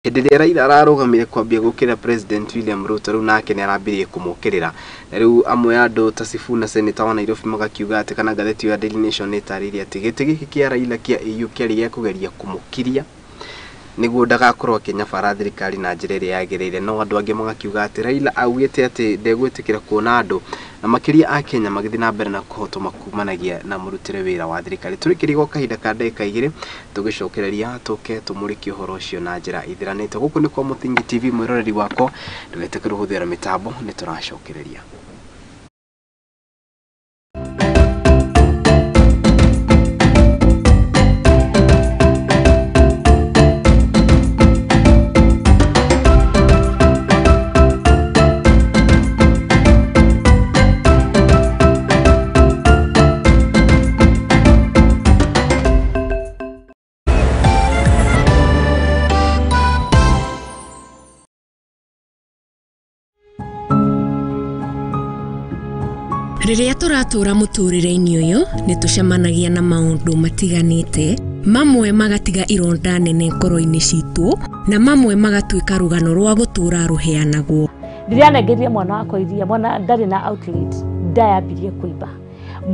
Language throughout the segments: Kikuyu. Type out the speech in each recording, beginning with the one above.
Hĩndĩ ĩrĩa Raila ararũgamire kwambia gũkĩrĩra President William Ruto rĩu nake nĩ arambirie kũmũkĩrĩra. Na rĩu amwe a andũ ta Sifuna senator wa Nairobi magakiuga atĩ kana ngathĩti ya Daily Nation nĩ ĩtarĩirie atĩ gĩtĩ gĩkĩ kĩa Raila kĩa AU kĩarĩ gĩa kũgeria kũmũkiria nĩguo ndagakorwo akĩnyabara thirikari na njĩra ĩrĩa yagĩrĩire. No andũ angĩ magakiuga atĩ Raila augĩte atĩ ndegwĩtĩkĩra kuona andũ na makĩria a Kenya magĩthiĩ na mbere na kũhotoma kumanagia na mũrutĩre wĩra wa thirikari. Tũrĩkĩrie gwa kahinda ka ndagĩka igĩrĩ tũgĩcokereria tũke tũmũrĩkie ũhoro ũcio na njĩra ithiranĩte. Gũkũ nĩ kwa Mũthingi TV, mwĩroreri wakwa, ndũgetĩkĩre kũhũthĩra mĩtambo, nĩ tũracokereria. Rĩrĩa tũratũra mũtũrĩre-inĩ ũyũ nĩ tũcemanagia na maũndũ matiganĩte, mamwe magatiga ironda nene ngoro-inĩ citũ na mamwe magatuĩka rũgano rwa gũtũra rũheanagwo. Ndĩranengeria mwana wakwa iria, mwana ndarĩ na outlet, ndayambirie kũimba,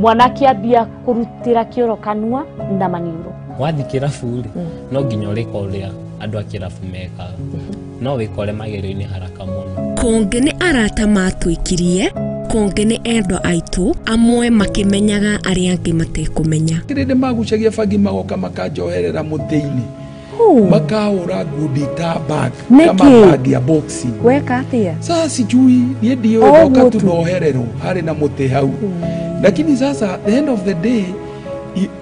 mwana akĩambia kũrutĩra kĩoro kanua na maniũrũ. Wathiĩ kĩrabu rĩ, no nginya ũrĩka ũrĩa andũ a kĩrabu mekaga, no wĩkore magerio-inĩ haraka mũno. Kũngĩ nĩ arata matwĩkirie, kũngĩ nĩ endwa aitũ, amwe makĩmenyaga arĩa angĩ matekũmenya. Kĩrĩndĩ magucagia bangi magoka makanjoherera mũtĩ-inĩ, makahũra ngundi ta bag kama bag ya boxing. Weka atĩa? Sasa sijui niĩ ndiũĩ, ndoka tu nohererwo harĩ na mũtĩ hau. Lakini sasa the end of the day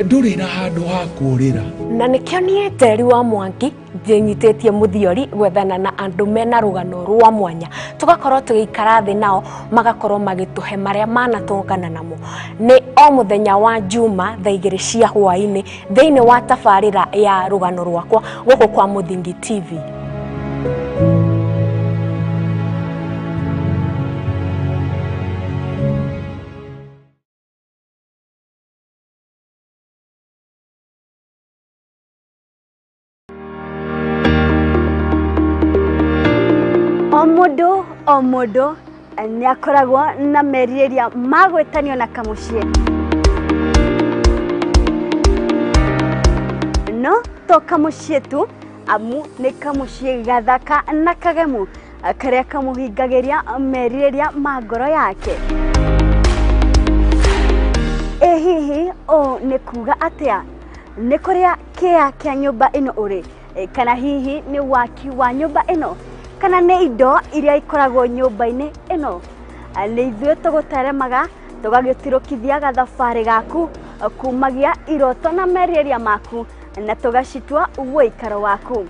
ndũrĩ na handũ ha kũũrĩra. Na nĩkĩo niĩ Njeri wa Mwangi ndĩnyitĩtie mũthiori gwethana na andũ mena rũgano rwa mwanya, tũgakorwo tũgĩikara thĩ nao magakorwo magĩtũhe marĩa manatũngana namo. Nĩ o mũthenya wa Juma thaa igĩrĩ cia hwaĩ-inĩ thĩinĩ wa tabarĩra ya rũgano rwakwa gũkũ kwa Mũthingi TV. O mũndũ nĩ akoragwo na merirĩria ma gwĩtanio na kamũciĩ, no to kamũciĩ tu, amu nĩ kamũciĩ gathaka na kagemu karĩa kamũhingagĩria merirĩria ma ngoro yake. Ĩ hihi ũũ nĩ kuga atĩa? Nĩ kũrĩa kĩa kĩa nyũmba ĩno ũrĩ, kana hihi nĩ waki wa nyũmba ĩno, kana nĩ indo iria ikoragwo nyũmba-inĩ ĩno? Nĩ ithuĩ tũgũteremaga tũgagĩtirũkithia gathabarĩ gaku kumagia iroto na merirĩria maku na tũgacitua ũikaro waku.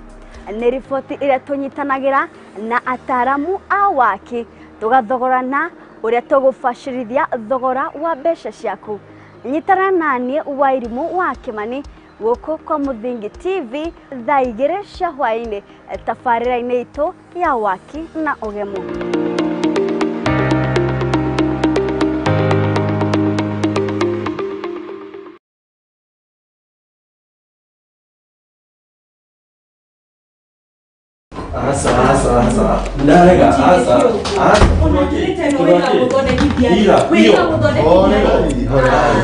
Nĩ riboti ĩrĩa tũnyitanagĩra na ataramu a waki, tũgathogorana ũrĩa tũgũbacĩrithia thogora wa mbeca ciaku. Nyitana naniĩ Wairimũ wa Kĩmani gũkũ kwa Mũthingi TV thaa igĩrĩ cia hwaĩ-inĩ tabarĩra-inĩ itũ ya waki na ũgemu. Asa asa asa ndarega asa asa.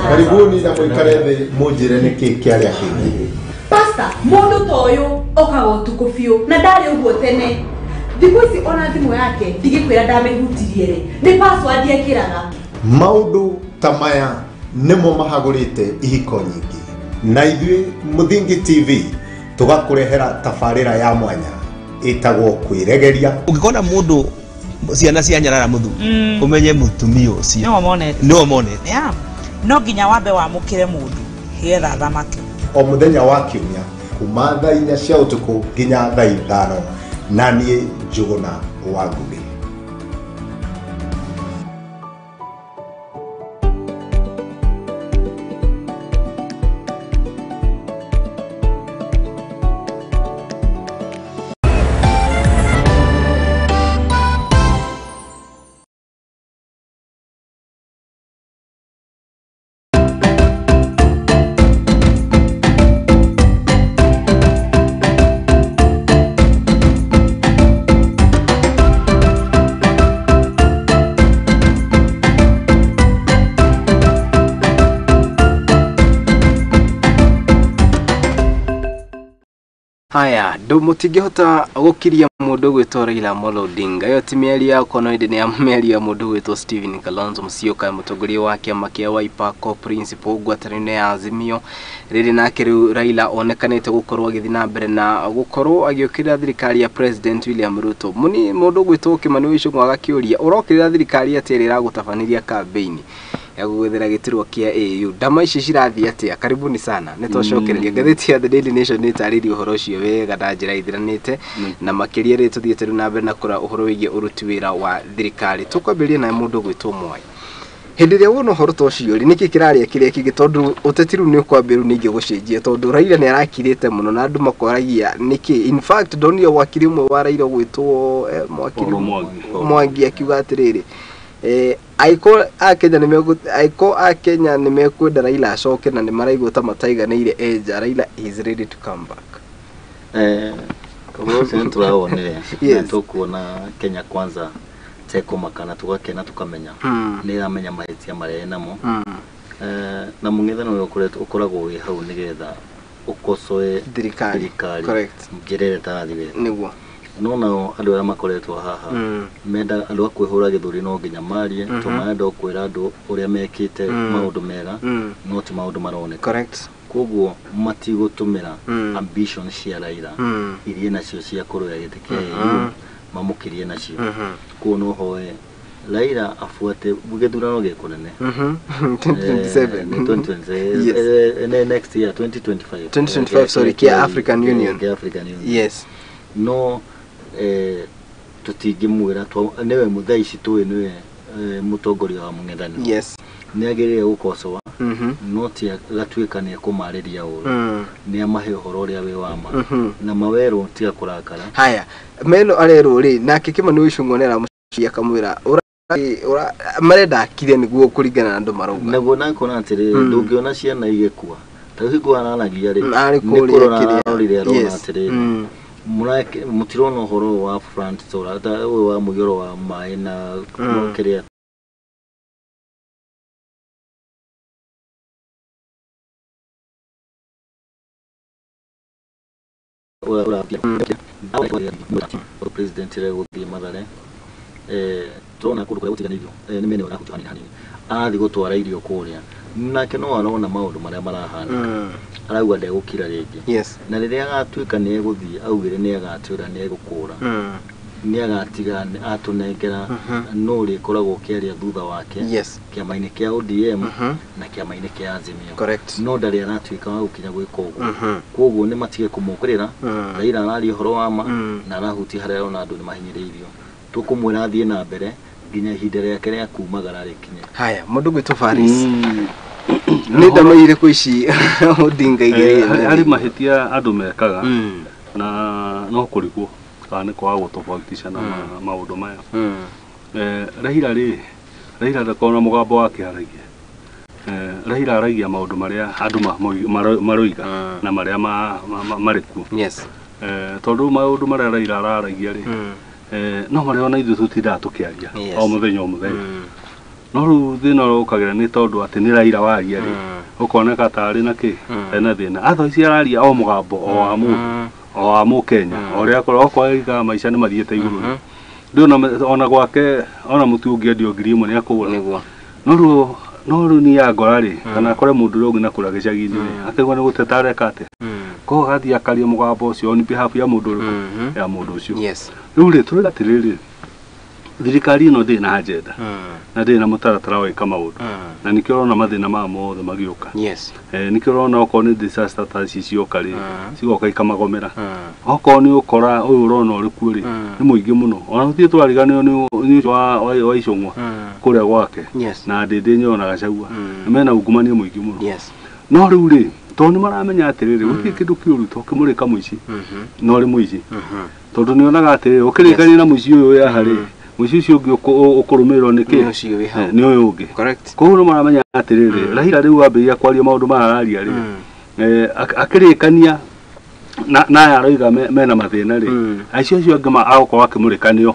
Karibuni na mũikare thĩ mũnjĩre nĩkĩ kĩarĩa kĩngĩ. Pastor, mũndũ ta ũyũ okaga ũtukũ biũ na ndarĩ ũguo tene. Thikũ ici ona thimũ yake ndigĩkwĩra ndamĩhutirie rĩ, nĩ password ekĩraga. Maũndũ ta maya nĩmo mahagũrĩte ihiko nyingĩ, na ithuĩ Mũthingi TV tũgakũrehera tabarĩra ya mwanya ĩtagwo kwĩregeria. Ũngĩkona mũndũ ciana cia nyarara mũthuri, ũmenye mũtumia ũcio nĩwe monete. No nginya wambe wamũkĩre mũndũ nĩgetha athamake. O mũthenya wa kiumia kuma thaa inya cia ũtukũ nginya thaa ithano, na niĩ Njũgũna wa Ngũgĩ. Haya, mũtingĩhota gũkiria mũndũ gwĩtwo Raila Amolo Odinga. Ĩyo ti mĩario yakwa no ĩndĩ nĩ ya mĩario ya mũndũ gwĩtwo Stephen Kalonzo Musyoka, mũtongoria wa kĩama kĩa Wiper co-principal ngwatanĩro ya Azimio. Rĩrĩ nake rĩu Raila onekanĩte gũkorwo agĩthiĩ na mbere na gũkorwo agĩũkĩrĩra thirikari ya President William Ruto. Mũni mũndũ gwĩtwo Kimani wa Ichung'wa agakĩũria ũrokĩrĩra thirikari atĩa ĩrĩa ĩragũtabanĩria kambĩini ya gũgwethera gĩturwa kĩa AU. Ndama ici cirathiĩ atĩa? Karibuni sana. Nĩ twacokereria ngathĩti ya The Daily Nation nĩ ĩtarĩirie ũhoro ũcio wega na njĩra ithiranĩte na makĩria rĩrĩ tũthiĩte rĩu na mbere na kũrora ũhoro wĩgiĩ ũruti wĩra wa thirikari. Tũkwambĩrĩria na mũndũ gwĩtwo Mwai. Hĩndĩ ĩrĩa wona ũhoro ta ũcio rĩ, nĩkĩ kĩrarĩa kĩrĩa kĩngĩ tondũ ũteti rĩu nĩ ũkwambia rĩu ningĩ gũcenjia tondũ Raila nĩ arakirĩte mũno na andũ makoragia nĩkĩ. In fact ndonire wakiri ũmwe wa Raila ũgwĩtwo mwakiri Mwangi akiuga atĩrĩrĩ, aiko a Kenya nĩ a Kenya nĩ mekwenda Raila acoke na nĩ maraigua ta mataiganĩire enja. Raila is ready to come back. Ũhoro ũcio nĩ tũrawonire na tũkuona Kenya Kwanza tekũmaka na tũgakena tũkamenya nĩ ĩramenya mahĩtia marĩa ĩnamo na mũng'ethanũro ũkoragwo wĩ hau nĩgetha ũkocoe thirikari njĩra ĩrĩa ĩtarathiĩ wega. Nĩguo no nao andũ arĩa makoretwo haha menda andũ a kwĩhũra gĩthũri no nginya marie to marenda kwĩra andũ ũrĩa mekĩte maũndũ mega no ti maũndũ maroneka. Correct. Koguo matigũtũmĩra ambition cia Raila iria nacio cia kũrũa gĩtĩ kĩa AU mamũkĩrie nacio. Koguo no hoe Raila afuate gĩthurano gĩkũnene 2027 2027 next year 2025 2025 sorry, kĩa African Union. Kĩa African Union. Yes. No tũtingĩmwĩra nĩwe mũthaa ici tũĩ nĩwe mũtongoria wa mũng'ethanĩro. Yes. Nĩ agĩrĩire gũkocoa no ti agatuĩka nĩ ekũmarĩria ũru, nĩ amahe ũhoro ũrĩa wĩ wa ma na mawerwo tiga kũrakara. Haya, meno arerwo rĩ nake Kimani wa Ichung'wa nĩ aramũciria akamwĩra marenda akire nĩguo kũringana na andũ marauga. Naguo nakona atĩrĩrĩ, ndũngĩona ciana igĩkua ta rĩu hingo araragia rĩ nĩ kũrora arorire arona atĩrĩrĩ mũtirona ũhoro wa front solar ũyũ wa mũiyũro wa maĩ na kĩrĩa president rĩ gũthiĩ Mathare tũrona kũndũ kũrĩa gũtiganĩirio nĩ mĩena ĩrahutio hanini hanini arathiĩ gũtwara irio kũrĩa nake no arona maũndũ marĩa marahanĩka arauga ndegũkira rĩngĩ. Yes. Na rĩrĩa agatuĩka nĩ egũthiĩ augire nĩ agatwĩra nĩ egũkũra nĩ agatiga atũnengera no ũrĩkoragwo ũkĩaria thutha wake. Yes. Kĩama-inĩ kĩa ODM na kĩama-inĩ kĩa Azimio. Correct. No ndarĩ aratuĩka wa gũkinya gwĩka ũguo. Koguo nĩ matige kũmũkĩrĩra. Raila araria ũhoro wa ma na arahutia harĩa arona andũ nĩ mahinyĩrĩirio. Tũkũmwĩra athiĩ na mbere nginya ihinda rĩake rĩa kumagara rĩkinye. Haya, mũndũ gwĩtwo Faris. Nĩ ndamaire kũ ici Odinga igĩrĩ. Harĩ mahĩtia andũ mekaga na no kũrigwo kana nĩ kwaga gũtofautisha na maũndũ maya. Raila rĩ, Raila ndakoragwo na mũgambo wake aragia. Raila aragia maũndũ marĩa andũ maroiga na marĩa marĩ kuo. Yes. Tondũ maũndũ marĩa Raila araragia rĩ no marĩa ona ithuĩ tũtindaga tũkĩaria o mũthenya o mũthenya. No rĩu thĩna ũrĩa ũkagĩra nĩ tondũ atĩ nĩ Raila waria rĩ ũkoneka tarĩ na kĩ ena thĩna. Atho ici araria o mũgambo o wa mũndũ o wa mũkenya o ũrĩa akorwo maica nĩ mathiĩte igũrũ. Ndĩ ona gwake ona mũtu ũngĩendio 1000 nĩ akũgũra. No rĩu nĩ angora rĩ kana akore mũndũ ũrĩa ũngĩ na kũrĩa gĩcagi-inĩ rĩ akaigua nĩ gũteta areka atĩa. Koguo agathiĩ akaria mũgambo ũcio on behalf ya mũndũ ũrĩkũ ya mũndũ ũcio. Yes. Rĩu rĩ tũrĩ atĩrĩrĩ thirikari ĩno ndĩrĩ na agenda na ndĩrĩ na mũtaratara wa gwĩka maũndũ na nĩkĩo ũrona mathĩna maya mothe magĩũka. Yes. Nĩkĩo ũrona okorwo nĩ disaster ta ici cioka rĩ cigoka ikamagomera. Okorwo nĩ ũkora ũyũ ũrona ũrĩ kuo rĩ nĩ mũingĩ mũno ona tũthiĩ tũrariganĩrwo nĩ ũcio wa Ichung'wa kũrĩa gwake na Ndĩndĩ Nyoro na Gachagua mena ungumania mũingĩ mũno. Yes. No rĩu rĩ tondũ nĩ maramenya atĩrĩrĩ gũtirĩ kĩndũ kĩũru to kĩmũrĩka mũici na ũrĩ mũici tondũ nĩ onaga atĩrĩrĩ ũkĩrĩkania na mũici ũyũ wĩ haha rĩ mũici ũcio ũngĩ ũkũrũmĩrĩrwo nĩ kĩ nĩ ũyũ ũngĩ. Koguo nĩ maramenya atĩrĩrĩ Raila rĩu ambĩrĩria kwaria maũndũ maya araria rĩ akĩrĩkania na aya aroiga mena mathĩna rĩ acio acio angĩ agũkorwo akĩmũrĩka nĩo.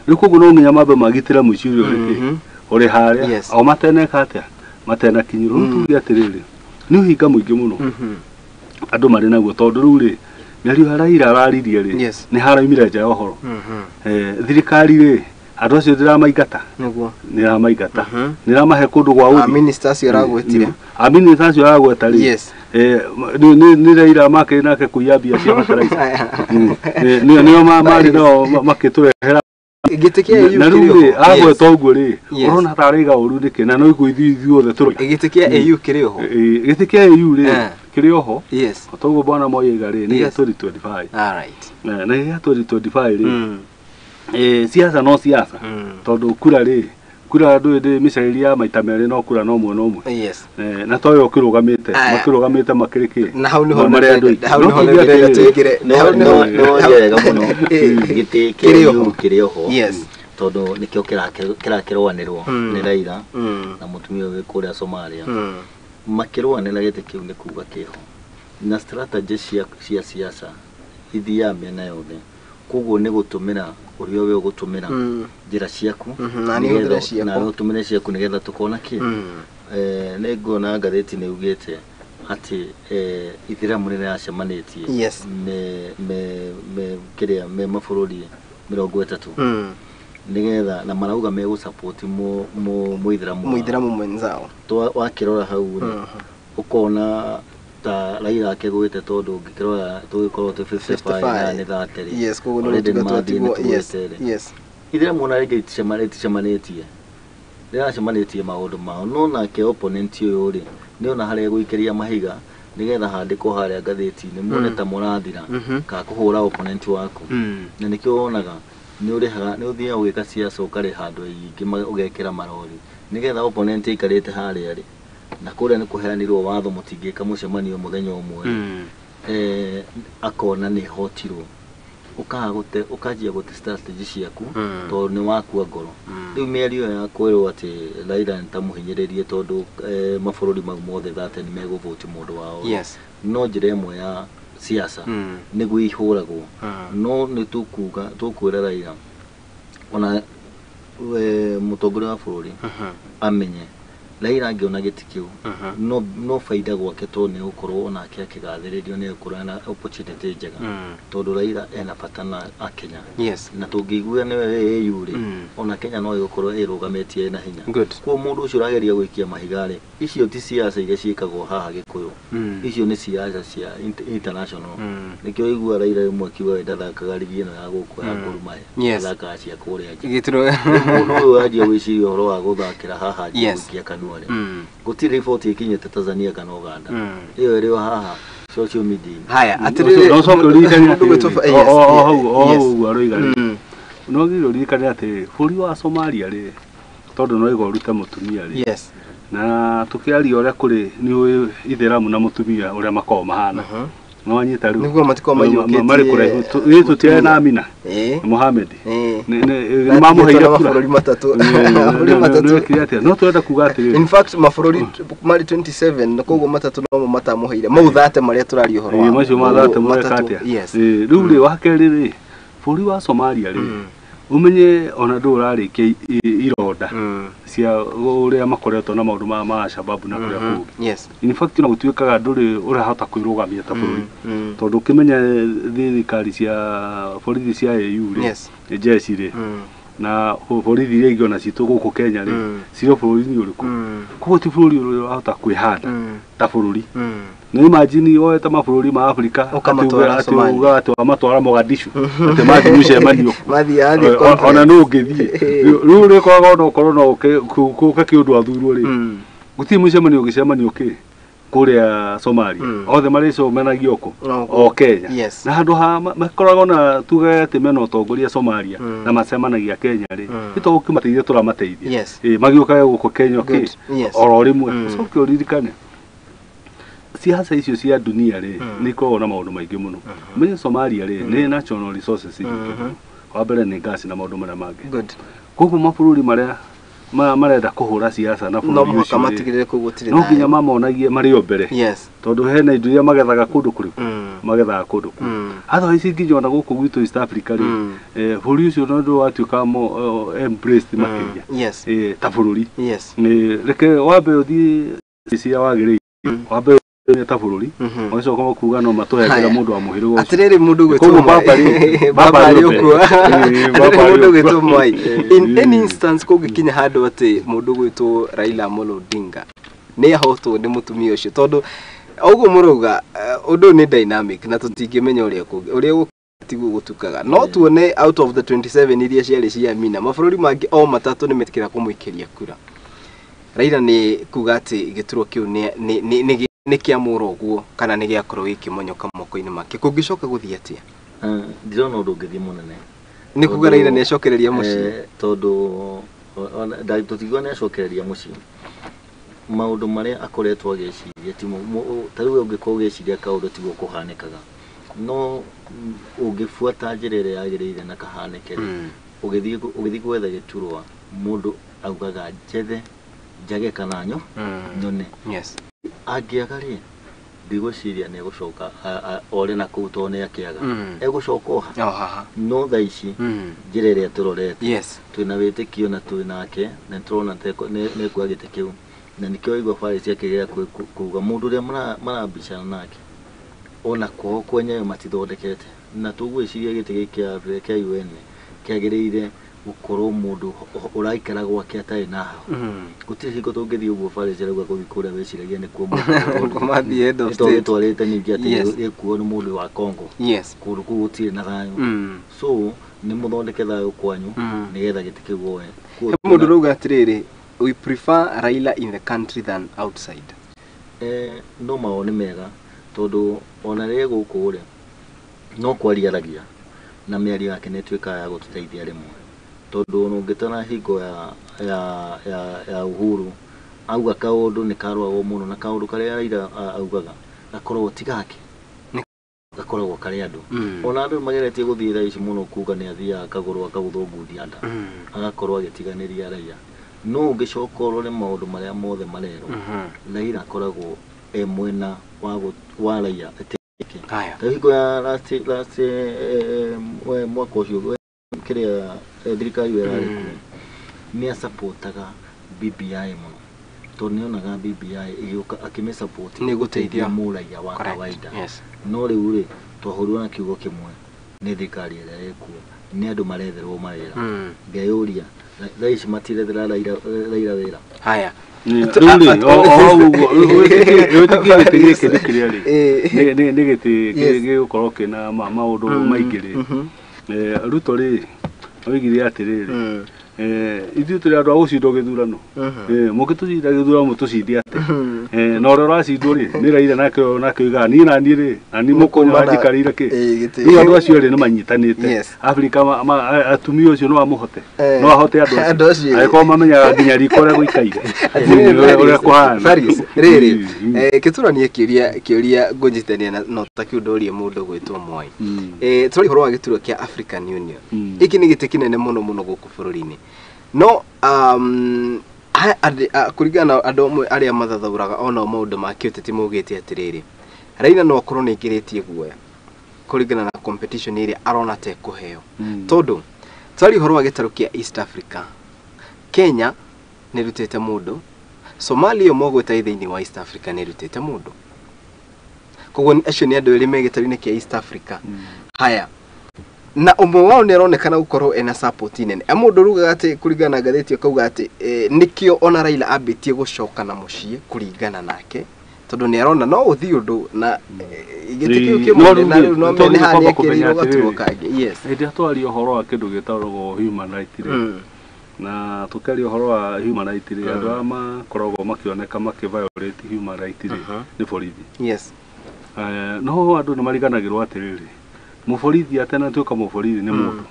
Rĩu koguo no nginya mambe magitĩre mũici ũrĩa ũrĩ kĩ ũrĩ harĩa o mateneka atĩa matenakinyĩrwo. Rĩu tuge atĩrĩrĩ nĩ ũhinga mũingĩ mũno andũ marĩ naguo tondũ rĩu rĩ Mĩario ya Raila araririe rĩ nĩ haraumire nja ya ũhoro. Thirikari rĩ andũ acio ndĩramaingata nĩguo nĩramaingata nĩramahe kũndũ gwa ũthi minister acio aragwetire minister acio aragweta rĩ nĩ Raila makĩrĩ nake kũiya mbia cia fertilizer nĩo marĩ nao makĩtũrehera gĩtĩ kĩa AU na rĩu rĩ agweta ũguo rĩ ũrona ta araiga ũru nĩkĩ na no iguo ithuĩ ithuothe tũrĩ gĩtĩ kĩa AU kĩrĩ oho gĩtĩ kĩa AU rĩ kĩrĩ oho yes toguo bwana Moi aiga rĩ nĩ 2025 all right na gĩa 2025 rĩ siasa no siasa tondũ kura rĩ kura ndũĩ ndĩ mĩcaĩria maita merĩ no kura no mwena ũmwe yes na toyo ũkĩrũgamĩte makĩrũgamĩte makĩrĩ kĩ na hau nĩho marĩ andũ hau nĩho ndĩrenda twĩkĩre nĩ woria wega mũno gĩtĩ kĩa AU kĩrĩ oho yes tondũ nĩkĩo kĩrakĩrũanĩrwo nĩ Raila na mũtumia ũyũ wĩ kũrĩa Somalia makĩrũanĩra gĩtĩ kĩu nĩ kuga kĩho na strategy cia siasa ithiaga mĩena yothe koguo nĩ gũtũmĩra ũrĩa we ũgũtũmĩra njĩra ciaku na nĩ ũhũthĩre ciaku na ũtũmĩre ciaku nĩgetha tũkona kĩ nĩ nguona ngathĩti nĩ ugĩte atĩ ithĩramu nĩ rĩracemanĩtie me kĩrĩa me mabũrũri 30 nĩgetha na marauga megũsupport mũithĩramu mwenzao wakĩrora hau rĩ ũkona ta Raila akĩgwĩte tondũ ũngĩkĩrora tũgĩkorwo twĩ 55 na nĩ 30 rĩ yes koguo nĩ tũtigwo yes yes ithĩramu ona rĩngĩ iticemanĩtie rĩracemanĩtie maũndũ mao no nake opponent ũyũ rĩ nĩ ona harĩa gũikĩria mahiga nĩgetha handĩkwo harĩa ngathĩti-inĩ muone ta mũrathira kana kũhũra opponent waku na nĩkĩo wonaga nĩ ũrĩhaga nĩ ũthiaga ũgĩka siasa ũkarĩha andũ aingĩ ũgekĩra marori nĩgetha opponent aikarĩte harĩa rĩ na kũrĩa nĩ kũheanirwo watho mũtingĩka mũcemanio mũthenya ũmwe akona nĩ hotirwo ũkanjia gũte strategy ciaku tondũ nĩ wakua ngoro rĩu mĩario ya kwĩrwo atĩ Raila nĩ ta mũhinyĩrĩrie tondũ mabũrũri mau mothe 30 nĩ megũvoti mũndũ wao no njĩra ĩmwe ya siasa nĩguo ihũragwo no nĩ tũkuga tũkwĩra Raila ona mũtongoria wa bũrũri amenye Raila angĩona gĩtĩ kĩu no faida gwake tondũ nĩ gũkorwo onake akĩgathĩrĩrio nĩ gũkorwo na opportunity njega tondũ Raila ena bata na akenya na tũngĩigua nĩwe AU rĩ ona Kenya no ĩgũkorwo ĩrũgamĩtie na hinya koguo mũndũ ũcio ũrageria gũikia mahiga rĩ icio ti siasa iria ciĩkagwo haha Gĩkũyũ icio nĩ siasa cia international nĩkĩo igua Raila rĩmwe akiuga we ndathakaga rigi ĩno ya gũkũ ya Gor Mahia athakaga cia kũrĩa nja mũndũ ũyũ anjia gwĩciria ũhoro wa gũthakĩra haha anjia gũikia kanua gũtirĩ riboti ĩkinyĩte Tanzania kana Uganda ĩyo ĩrĩ o haha social media haya atĩrĩrĩ no coke ũririkane o hau ũguo aroiga rĩ no wagĩrĩire ũririkane atĩ bũrũri wa Somalia rĩ tondũ no iga ũrute mũtumia rĩ na tũkĩaria ũrĩa kũrĩ nĩ ũĩ ithĩramu na mũtumia ũrĩa makoragwo mahana no wanyita rĩu nĩguo matikoragwo maiyũkĩtie marĩ kũraihu ĩ tũtiarĩ na Amina Mohamed nĩ mamũheire kura mabũrũri matatũ matatũ no tũrenda kuga atĩrĩrĩ in fact mabũrũri marĩ 27 na koguo matatũ nomo matamũheire mau 30 marĩa tũraria ũhoro wamo macio ma 30 mareka atĩa rĩu rĩ wa kerĩ rĩ bũrũri wa Somalia rĩ umenye ona ndũ ũrarĩkia ironda cia ũrĩa makoretwo na maũndũ ma Al-Shabaab na kũrĩa kũngĩ in fact no gũtuĩkaga ndũrĩ ũrahota kwĩrũgamia ta bũrũri tondũ ũkĩmenya thirikari cia borithi cia AU rĩ jeshi rĩ na borithi iria ingĩ ona citũ gũkũ Kenya rĩ cirĩ bũrũri-inĩ ũrĩkũ koguo ti bũrũri ũrĩa ũrahota kwĩhanda ta bũrũri nĩ imagine woete mabũrũri ma Afrika atĩ uga atĩ wamatwara Mogadishu atĩ mathiĩ mũcemanio ona nũ ũngĩthiĩ rĩu rĩkoragwo no ũkorwo no ũke kĩũndũ athurwo rĩ gũtirĩ mũcemanio ũngĩcemanio kĩ kũrĩa Somalia othe marĩcemanagia kũ o Kenya na handũ ha makoragwo na tuge atĩ mena ũtongoria Somalia na macemanagia Kenya rĩ nĩ to gũkĩmateithia tũramateithia magĩũkaga gũkũ Kenya kĩ oro rĩmwe ũcoke ũririkane siasa icio cia dunia rĩ nĩ ikoragwo na maũndũ maingĩ mũno menye Somalia rĩ nĩ natural resources nyingĩ mũno wa mbere nĩ gas na maũndũ marĩa mangĩ koguo mabũrũri marĩa marenda kũhũra siasa na bũrũri ũcio matigĩrĩre kũu gũtirĩ no nginya mamonagie marĩ o mbere tondũ hena indo iria magethaga kũndũ kũrĩkũ magethaga kũndũ kũu otherwise nginya ona gũkũ gwitũ East Africa rĩ bũrũri ũcio no ndũ watuĩka embraced makĩria ta bũrũri reke wambe ũthiĩ cia wagĩrĩire wambe ta bũrũri magacoka makuga no matũhengera mũndũ wa mũhĩrĩga ũcio. Atĩrĩrĩ mũndũ gwĩtwo baba arĩ ũkuo. Atĩrĩrĩ mũndũ gwĩtwo Mwai, in any instance kũngĩkinya handũ atĩ mũndũ gwĩtwo Raila Amolo Odinga nĩ ahotwo nĩ mũtumia ũcio, tondũ ũguo mũrauga ũndũ nĩ dynamic na tũtingĩmenya ũrĩa ũrĩa tiguo gũtukaga. No tuone out of the 27 iria ciarĩ cia Amina, mabũrũri mangĩ o matatũ nĩ metĩkĩra kũmũikĩria kura. Raila nĩ kuga atĩ gĩturwa kĩu nĩ kĩa mũro ũguo kana nĩ gĩakorwo gĩkĩmonyoka moko-inĩ make. Kũngĩcoka gũthiĩ atĩa? Ndirona ũndũ ũngĩthiĩ mũnene. Nĩ kuga Raila nĩ acokereria mũciĩ? Tondũ tũtingiuga nĩ acokereria mũciĩ. Maũndũ marĩa akoretwo agĩciria ta rĩu ũngĩkorwo ũgĩciria kaũndũ tiguo kũhanĩkaga, no ũngĩbuata njĩra ĩrĩa yagĩrĩire na kahanĩke rĩ, ũgĩthiĩ gwetha gĩturwa mũndũ augaga njethe njage kana nyone. Yes. Angĩaga rĩ, ndigwĩciria nĩ egũcoka ore na kũu tondũ nĩ akĩaga. Egũcoka o haha. No thaa ici njĩra ĩrĩa tũrorete, yes, twĩna wĩtĩkio na twĩ nake na nĩtũrona nĩ ekuoya gĩtĩ kĩu, na nĩkĩo waigua Pharis akĩgeria kuga mũndũ ũrĩa marambicana nake ona kwao kwenyewe matithondekete, na tũgwĩciria gĩtĩ gĩkĩ kĩa UN kĩagĩrĩire gũkorwo mũndũ ũraikara gwake atarĩ na heho. Gũtirĩ hingo tũngĩthiĩ ũguo Pharis arauga gũthiĩ kũrĩa wĩciragia nĩkuo mũndũ gĩtwarĩte ningĩ atĩ gĩkuo nĩ mũndũ wa Congo. Yes. Kũndũ kũu gũtirĩ na thayũ. So nĩ mũthondeke thayũ kwanyu nĩgetha gĩtĩ kĩu woe. Mũndũ ũrauga atĩrĩrĩ, we prefer Raila in the country than outside. No mawoni mega tondũ ona rĩrĩa gũkũ rĩ no kwaria aragia na mĩario yake nĩ ĩtuĩkaga ya gũtũteithia rĩmwe, tondũ ona ũngĩtara hingo ya Uhuru auga kaũndũ nĩ karũagwo mũno, na kaũndũ karĩa Raila augaga gakoragwo ti gake, gakoragwo karĩ andũ. Ona andũ mageretie gũthiĩ thaa ici mũno kuga nĩ athiaga akagũrwo akagũthwo ngundi nda, agakorwo agĩtiganĩria raia. No ũngĩcoka ũrore maũndũ marĩa mothe marerwo, Raila akoragwo e mwena wa raia. Ta hingo ya last mwaka ũcio kĩrĩa thirikari ĩyo ĩrarĩ kuo, nĩ acapotaga BBI mũno, tondũ nĩ onaga BBI ĩgĩũka akĩmĩsupport nĩ gũteithia mũraia wa kawaida. No rĩu rĩ twahũrirwo na kiugo kĩmwe nĩ thirikari ĩrĩa ĩkuo, nĩ andũ maretherwo mawĩra. Ngeyũria thaa ici matirethera Raila wĩra. Haya. Rĩu rĩ o ũguo wĩtĩkie gĩtĩ gĩkĩ nĩ kĩrĩa rĩ nĩ gĩtĩ gĩgũkorwo kĩna maũndũ maingĩ rĩ. Ruto rĩ oigire atĩrĩrĩ, ithuĩ tũrĩ andũ a gũcindwo gĩthurano, mũngĩtũcinda gĩthurano mũtũcinde atĩa? Na ũrĩa ũracindwo rĩ nĩ Raila nake oigaga niĩ na niĩ rĩ na niĩ mũkũnyona njikarĩire kĩ. Rĩu andũ acio erĩ nĩ manyitanĩte Afrika, atumia ũcio no amũhote, no ahote andũ acio angĩkorwo mamenyaga nginya riko ũrĩa gũikaire ũrĩa kũhana. Pharis rĩrĩ kĩtũranie kĩũria ngũnyitania no ta kĩu ndorie mũndũ gwĩtwo Mwai. Tũraria ũhoro wa gĩturwa kĩa African Union. Gĩkĩ nĩ gĩtĩ kĩnene mũno mũno gũkũ bũrũri-inĩ. No kũringana na andũ amwe arĩa mathathaũraga onao maũndũ ma kĩũteti maugĩte atĩrĩrĩ, Raila no akorwo nĩ aingĩrĩtie guoya kũringana na competition ĩrĩa arona ta ekũheo, tondũ twaria ũhoro wa gĩtarũ kĩa East Africa, Kenya nĩ ĩrutĩte mũndũ, Somalia ĩyo mogweta ĩ thĩinĩ wa East Africa nĩ ĩrutĩte mũndũ, koguo acio nĩ andũ erĩ me gĩtarũ-inĩ kĩa East Africa. Haya, na ũmwe wao nĩ aronekana gũkorwo ena support nene. Mũndũ ũrugaga atĩ kũringana na ngathĩti akauga atĩ nĩkĩo ona Raila ambĩtie gũcoka na mũciĩ kũringana nake, tondũ nĩ arona no ũthiĩ ũndũ na gĩtĩ kĩu kĩmwe na rĩu no mene haha nĩekĩrĩirwo gaturwa kangĩ. Yes. Hĩndĩ ĩrĩa twaria ũhoro wa kĩndũ gĩtagwo human right rĩ, na tũkĩaria ũhoro wa human right rĩ, andũ arĩa makoragwo makĩoneka makĩ violate human right rĩ nĩ borithi. Yes. No andũ nĩ mariganagĩrwo atĩrĩrĩ, mũborithi atanatuĩka mũborithi nĩ mũndũ.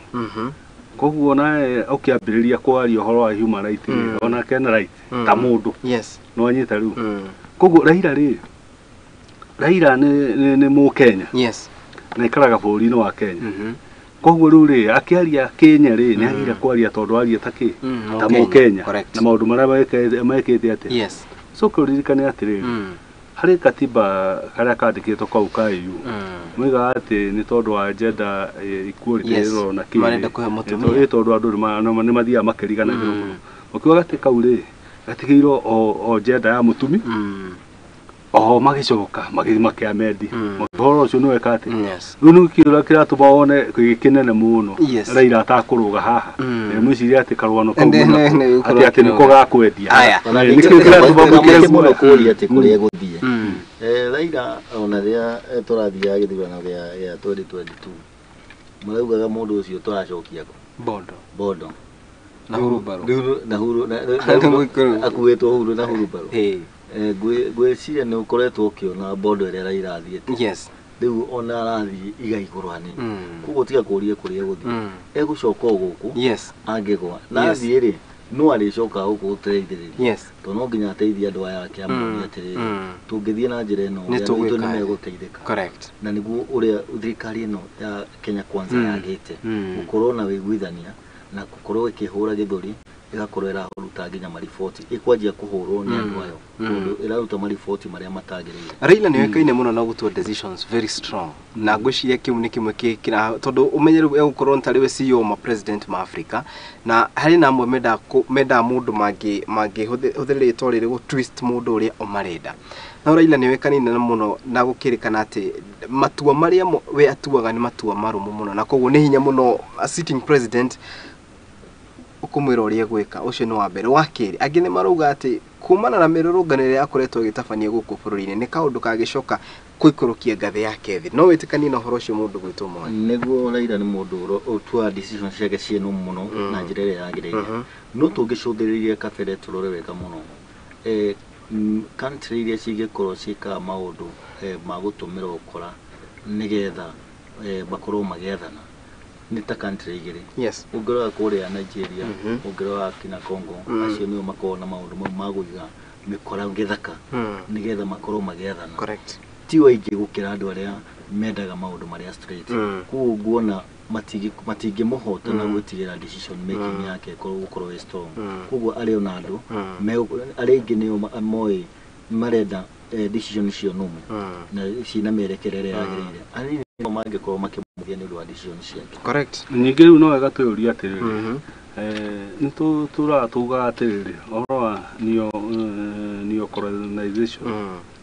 Koguo nawe ũkĩambĩrĩria kwaria ũhoro wa human right rĩ, onake ena right ta mũndũ. Yes. No anyita rĩu. Koguo Raila rĩ, Raila nĩ Mũkenya. Yes. Na aikaraga bũrũri-inĩ wa Kenya. Koguo rĩu rĩ akĩaria Kenya rĩ nĩ agĩrĩire kwaria tondũ aria ta kĩ ta Mũkenya na maũndũ marĩa mekĩte atĩa. Yes. So kũririkane atĩrĩrĩ, harĩ katiba karĩa kandĩkĩtwo kau ka EU moigaga atĩ nĩ tondũ wa gender equality ĩrorwo na kĩ marenda kũhe mũtumia tondũ andũ nĩ mathiaga makĩriganagĩrwo mũno. Ũkiuga gatĩ kau rĩ gatigĩirwo o gender ya mũtumi. Oho magĩcoka magĩthiĩ makĩamendi ũhoro ũcio nĩ weka atĩ rĩu nĩ kĩũria kĩratũma wone kĩnene mũno Raila atakũrũga haha mwĩciria atĩ karũgano kau atĩ nĩko gakwendia nĩkĩo kĩratũma mũkĩre mũno kũũria atĩ kũrĩa egũthiĩ. Raila ona rĩrĩa tũrathiaga gĩthurano gĩa 2022 maraugaga mũndũ ũcio tũracokia kũ Bondo na hurubaro na huru akuĩtwo huru na hurubaro. Ngwĩciria nĩ ũkoretwo ũkĩona Bondo ĩrĩa Raila athiĩte. Yes. Rĩu ona arathiĩ iga igũrũ hanini. Koguo tiga kũũria kũrĩa egũthiĩ. Egũcoka o gũkũ. Yes. Angĩgwa. Na athiĩ rĩ, no arĩcoka gũkũ gũteithĩrĩria. Yes. Tondũ no nginya ateithie andũ aya ake amonie atĩrĩrĩ, tũngĩthiĩ na njĩra ĩno andũ aitũ nĩ megũteithĩka. Correct. Na nĩguo ũrĩa thirikari ĩno ya Kenya Kwanza yagĩte. Gũkorwo na wĩiguithania na gũkorwo ĩkĩhũra gĩthũri ĩgakorwo ĩraruta nginya mariboti ĩkwanjia kũhũrwo nĩ andũ ayo tondũ ĩraruta mariboti marĩa matagĩrĩire. Raila nĩ oĩkaine mũno na gũtua decisions very strong na ngwĩciria kĩu nĩ kĩmwe kĩra tondũ ũmenye rĩu egũkorwo nĩ tarĩ we CEO ma president ma Africa na harĩ na amwe mendaga mũndũ mangĩhũthĩra rĩtwa rĩrĩ gũ twist mũndũ ũrĩa o marenda. No Raila nĩ oĩkaine mũno na gũkĩrĩkana atĩ matua marĩa we atuaga nĩ matua marũmu mũno na koguo nĩ hinya mũno a sitting president ũkũmwĩra ũrĩa egwĩka. Ũcio nĩ wa mbere. Wa kerĩ, angĩ nĩ marauga atĩ kumana na mĩrũrũngano ĩrĩa yakoretwo ĩgĩtabania gũkũ bũrũri-inĩ nĩ kaũndũ kangĩcoka kũikũrũkia ngathĩ yake thĩ. No wĩtĩkanie na ũhoro ũcio mũndũ gwĩtwo Mwangi? Nĩguo Raila nĩ mũndũ ũtuaga decision ciake ciĩ nũmu mũno na njĩra ĩrĩa yagĩrĩire. No tũngĩcũthĩrĩria kabere tũrore wega mũno country iria cingĩkorwo ciĩkaga maũndũ ma gũtũmĩra ũkora nĩgetha makorwo magĩathana nĩ ta country igĩrĩ. Yes. Ũngĩrora kũrĩa Nigeria, ũngĩrora kina Congo, acio nĩo makoragwo na maũndũ mau ma kũiga mĩkora gĩthaka nĩgetha makorwo magĩathana. Correct. Ti aingĩ gũkĩra andũ arĩa mendaga maũndũ marĩa straight. Koguo nguona matingĩmũhota na gwĩtigĩra decision making yake gũkorwo ĩ strong. Koguo arĩ ona andũ arĩa aingĩ nĩo moĩ marenda decision icio nũmu na ciĩna mĩerekera ĩrĩa yagĩrĩire. Anini nĩo mangĩkorwo makĩmũthia nĩ ũndũ wa decision ciake. Correct. Ningĩ rĩu no wega twĩyũrie atĩrĩrĩ, nĩ tũraga tugaga atĩrĩrĩ ũhoro wa neo colonization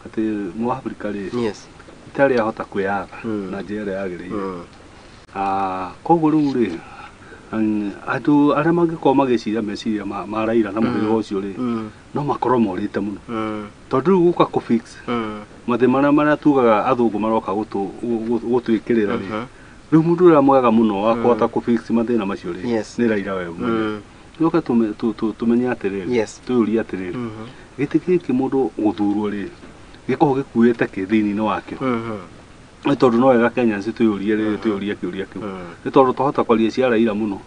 atĩ Mũafrika rĩ yes itarĩ ahota kwĩyatha na njĩra ĩrĩa yagĩrĩire. Koguo rĩu rĩ andũ arĩa mangĩkorwo magĩciria meciria ma Raila na mũhĩrĩga ũcio rĩ no makorwo morĩte mũno tondũ rĩu gũka kũ fix mathĩna marĩa tugaga athũngũ maroka gũtwĩkĩrĩra rĩ rĩu mũndũ ũrĩa mwega mũno wa kũhota kũ fix mathĩna macio rĩ nĩ Raila we mwene. Tũke tũmenye atĩrĩrĩ, twĩyũrie atĩrĩrĩ, gĩtĩ gĩkĩ mũndũ gũthurwo rĩ gĩkoragwo gĩkuĩte kĩ thĩinĩ wakĩo? Nĩ tondũ no wega Kenyans twĩyũrie rĩrĩ twĩyũrie kĩũria kĩu nĩ tondũ twahota kwaria cia Raila mũno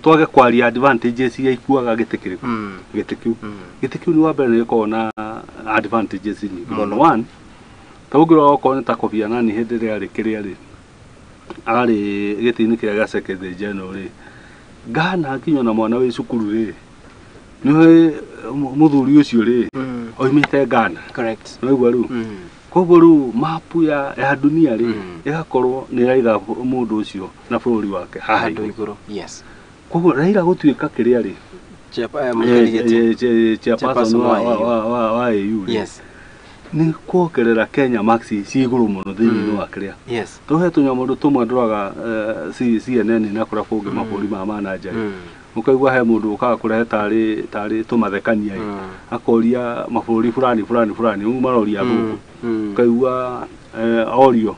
twage kwaria advantages iria ikuaga gĩtĩ kĩrĩkũ gĩtĩ kĩu gĩtĩ kĩu nĩ wa mbere nĩ gĩkoragwo na advantages nyingĩ mũno. One, ta ũngĩrora okorwo nĩ ta Kofi Annan hĩndĩ ĩrĩa arĩ kĩrĩa rĩ arĩ gĩtĩ-inĩ kĩrĩa gĩa Secretary General rĩ Ghana nginya na mwana wĩ cukuru rĩ nĩ mũthuri ũcio rĩ oimĩte Ghana. Correct. Nĩwaigua rĩu koguo rĩu mapu ya dunia rĩ ĩgakorwo nĩ ĩraiga mũndũ ũcio na bũrũri wake haha igũrũ. Yes. Koguo Raila gũtuĩka kĩrĩa rĩ chairperson wa AU rĩ yes nĩ kuongerera Kenya max ci igũrũ mũno thĩinĩ wa kĩrĩa. Yes. Tũhe tũnyamũ tũmwe ndoraga CNN na kũrĩa kũngĩ mabũrũri ma nanja ũkaigua he mũndũ ũkaga kũrehe tarĩ tũmathekania akoria mabũrũri fulani fulani fulani ũguo maroria athũngũ ũkaigua orio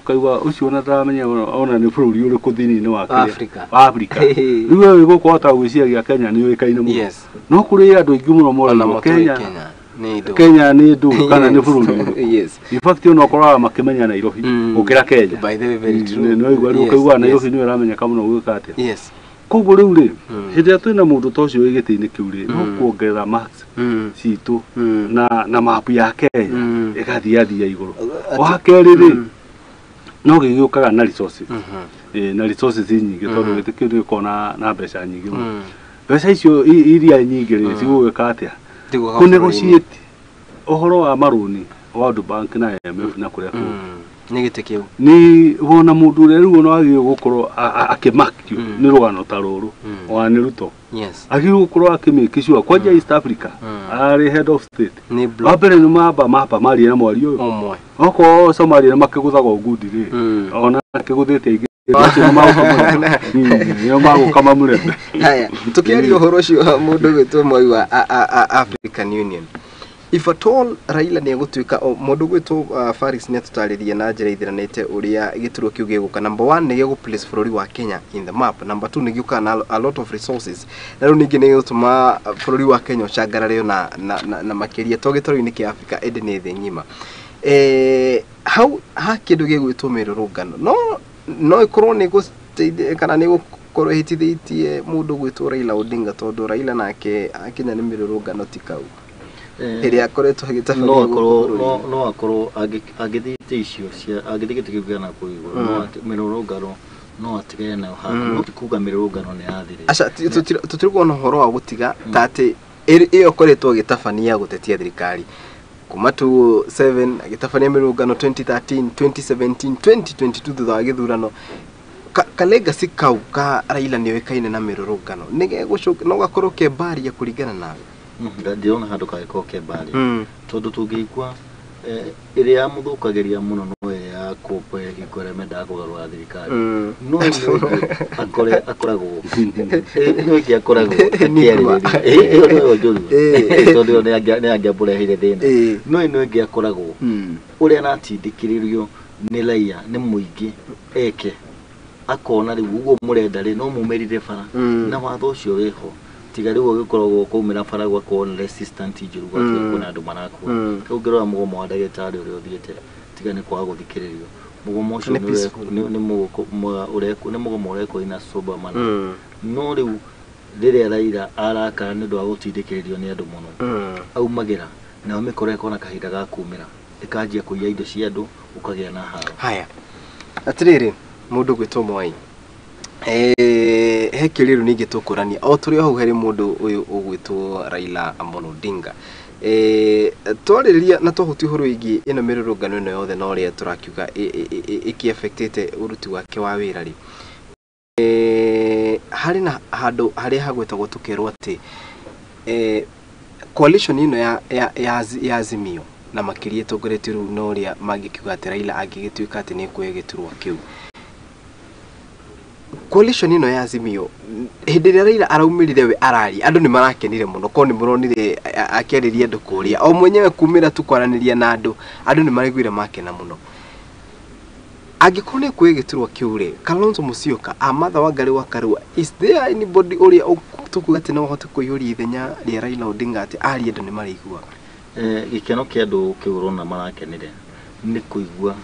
ũkaigua ũcio ona ndaramenya ona nĩ bũrũri ũrĩkũ thĩinĩ wa Africa. Africa. Rĩu we gũkũ wahota gwĩciragia Kenya nĩ yũĩkaine mũno no kũrĩ andũ aingĩ mũno moragwo Kenya Kenya nĩ ndũ kana nĩ bũrũri ũrĩkũ. Yes. In fact ona ũkoraga makĩmenya Nairobi gũkĩra Kenya. By the way, very true. Nĩ waigua rĩu ũkaigua Nairobi nĩyo ĩramenyeka mũno gwĩka atĩa. Yes. Koguo rĩu rĩ hĩndĩ ĩrĩa twĩna mũndũ ta ũcio wĩ gĩtĩ-inĩ kĩu rĩ no kuongerera max citũ na mapu ya Kenya ĩgathiathia igũrũ. Wa kerĩ rĩ no gĩgĩũkaga na resources na resources nyingĩ tondũ gĩtĩ kĩu nĩgĩkoragwo na mbeca nyingĩ mũno. Mbeca icio iria nyingĩ rĩ cigũgĩka atĩa? Kũ negotiate ũhoro wa marũni World Bank na IMF na kũrĩa kũngĩ nĩ gĩtĩ kĩu nĩ wona mũndũ ũrĩa rĩu ona wagĩrĩirwo gũkorwo akĩmakio nĩ rũgano ta rũrũ Ona nĩ Ruto. Agĩrĩirwo gũkorwo akĩmake sure kwanja East Africa arĩ head of state. Nĩ Wa mbere nĩ mamba mamba marie na mwario ũyũ. Ũmwe. Okorwo Somalia nĩ makĩgũthaga Ugundi rĩ, ona akĩgũthĩte aingĩ acio nĩ magũka mũrembe. Nĩo magũka mamũrembe. Haya, tukiaria ũhoro ũcio wa mũndũ gwĩtwo Moi wa African Union, if at all Raila nĩ egũtuĩka mũndũ gwĩtwo Faris nĩ atũtarĩria na njĩra ithiranĩte ũrĩa gĩturwa kĩu gĩgũka. Number one, nĩ gĩgũ place bũrũri wa Kenya in the map. Number two, nĩ gĩũkaga na a lot of resources, na rĩu ningĩ nĩ gĩgũtũma bũrũri wa Kenya ũcangarare na makĩria to gĩtarũ-inĩ kĩa Africa ĩndĩ nĩ thĩ ng'ima. Hau ha kĩndũ gĩgwĩtwo mĩrũrũngano no ĩkorwo nĩ gũteithia kana nĩ gũkorwo ĩhĩtithĩtie mũndũ gwĩtwo Raila Odinga, tondũ Raila nake akinya nĩ mĩrũrũngano ti kau ĩrĩa akoretwo agĩtabania no gũkũ akorwo bũrũri-inĩ. No akorwo angĩthiĩte icio cia angĩthiĩ gĩtĩ kĩu kĩa nakũu igũrũ, no mĩrũrũngano no atigane nayo haha, no ti kuga mĩrũrũngano nĩ yathirire. Aca, tũtiri kuona ũhoro wa gũtiga ta atĩ ĩyo ĩkoretwo agĩtabania gũtetia thirikari kuma 2007, agĩtabania mĩrũrũngano 2013, 2017, 2022 thutha wa gĩthurano. Ka legacy kau ka Raila nĩ oĩkaine na mĩrũrũngano nĩ gegũcoka no gakorwo ke mbaria kũringana nawe? Ndirona handũ kangĩkorwo ke mbaria, tondũ tũngĩigua ĩrĩa yamũthũkagĩria mũno no ĩrĩa ya kũmbe hingo ĩrĩa mendaga kũgarũra thirikari. No ĩno ĩngĩ akore akoragwo ĩno ĩngĩ akoragwo Enigma. akĩarĩrĩria. Ĩyo nĩyo njũru, tondũ ĩyo nĩ angĩamũreheire thĩna. No ĩno ĩngĩ akoragwo ũrĩa aratindĩkĩrĩrio nĩ raia nĩ mũingĩ eke, akona rĩu ũguo mũrenda rĩ, no mumĩrire bara. Na watho ũcio wĩho, tiga rĩu ũgĩkoragwo kwaumĩra bara gwakorwo na resistant njũru, gwatuĩka kwĩna andũ marakua. Rĩu ũngĩrora mũgomo wa ndagĩtarĩ ũrĩa ũthiĩte, tiga nĩ kwaga gũthikĩrĩrio, mũgomo ũcio Nĩ peaceful. nĩ mũgomo ũrekwo ina sober manner. No rĩu rĩrĩa Raila arakara nĩ ũndũ wa gũtindĩkĩrĩrio nĩ andũ mũno, aumagĩra nayo mĩkora ĩkona kahinda ga kumĩra, ĩkanjia kũiya indo cia andũ, ũkagĩa na haro. Haya, atĩrĩrĩ, mũndũ gwĩtwo Mwai, he kĩũria rĩu ningĩ tũkũrania o tũrĩ o hau harĩ mũndũ ũyũ ũgwĩtwo Raila Amolo Odinga. Twarĩrĩria na twahutia ũhoro wĩgiĩ ĩno mĩrũrũngano ĩno yothe na ũrĩa tũrakiuga ĩkĩ-affectĩte ũruti wake wa wĩra rĩ, harĩ na handũ harĩa hagwetagwo tũkerwo atĩ coalition ĩno ya Azimio na makĩria ĩtongoretio rĩu na ũrĩa mangĩkiuga atĩ Raila angĩgĩtuĩka atĩ nĩ ekuoya gĩturwa kĩu, coalition ĩno ya Azimio, hĩndĩ ĩrĩa Raila araumĩrire we araria, andũ nĩ marakenire mũno korwo nĩ mũronire akĩarĩria andũ kũrĩa o mwenyewe kumĩra tu kwaranĩria na andũ, andũ nĩ maraiguire makena mũno. Angĩkorwo nĩ ekuoya gĩturwa kĩu rĩ, Kalonzo Musyoka, Martha Wangari wa Karua, is there anybody ũrĩa tũkuga atĩ no ahote kũiyũria ithenya rĩa Raila Odinga atĩ aria andũ nĩ marĩiguaga? Gĩkeno kĩa andũ kĩu ũrona marakenire nĩ kũigua